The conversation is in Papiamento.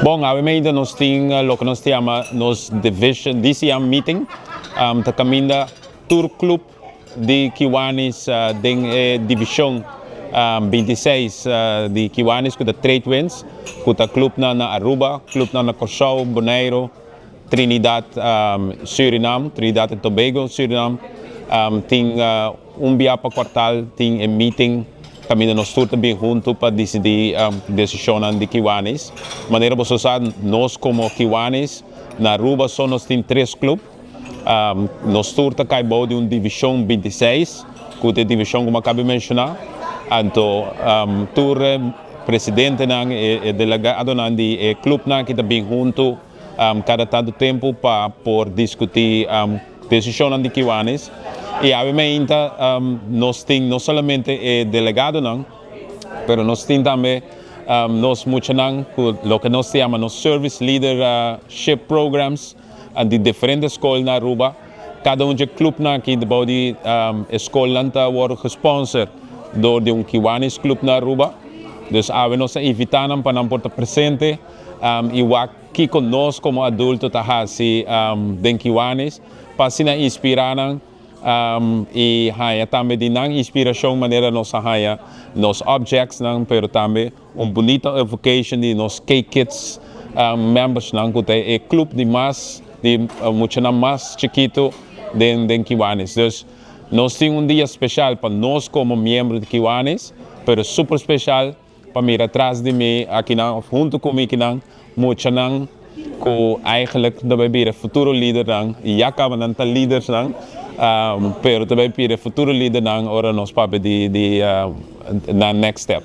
Bon, obviamente nos tin loke nos yama nos division DCM meeting, ta caminda tur club di Kiwanis den division 26 di Kiwanis, cu ta Trade Winds, cu ta club na Aruba, club na Corsou, Bonaire, Trinidad, Suriname, Trinidad y Tobago, Suriname, tin un dia pa kwartaal tin un meeting caminda nos tur tambe hunto pa dicidi decision di Kiwanis. Manera bo sa, nos como Kiwanis, na Aruba so nos tin tres club. Nos tur ta cay di un division 26, cu ta e division cu mi a caba di menciona. Anto, tur presidente nan e delegado nan di e club nan cu ta bin hunto cada tanto tempo pa por discuti decision di Kiwanis. Y obviamente nos tin no solamente e delegado nan, pero nos tin tambe nos muchanan, loke nos yama nos Service Leadership Programs di diferente scol na Aruba. Cada un di club nan aki di scol nan ta worden gesponsord door di un Kiwanis Club na Aruba. Dus awe nos a invita nan pa nan por ta presente y wak kico nos como adulto ta hasi den Kiwanis, pa asina inspira nan y haya tambe di nan inspiracion, manera nos haya nos objects nan, pero tambe un bunita evocation di nos K-Kids members nan, cu e club di mas di mucho mas chikito den Kiwanis. Dus nos tin un dia special pa nos como miembro di Kiwanis, pero super special pa mira atras di mi aki nan, hunto cu mi aki nan, muchanan cu eigenlijk tambe bira futuro lider nan, y ya caba nan ta leaders nan, pero tambe bira futuro lider nan ora nos papia di na next step.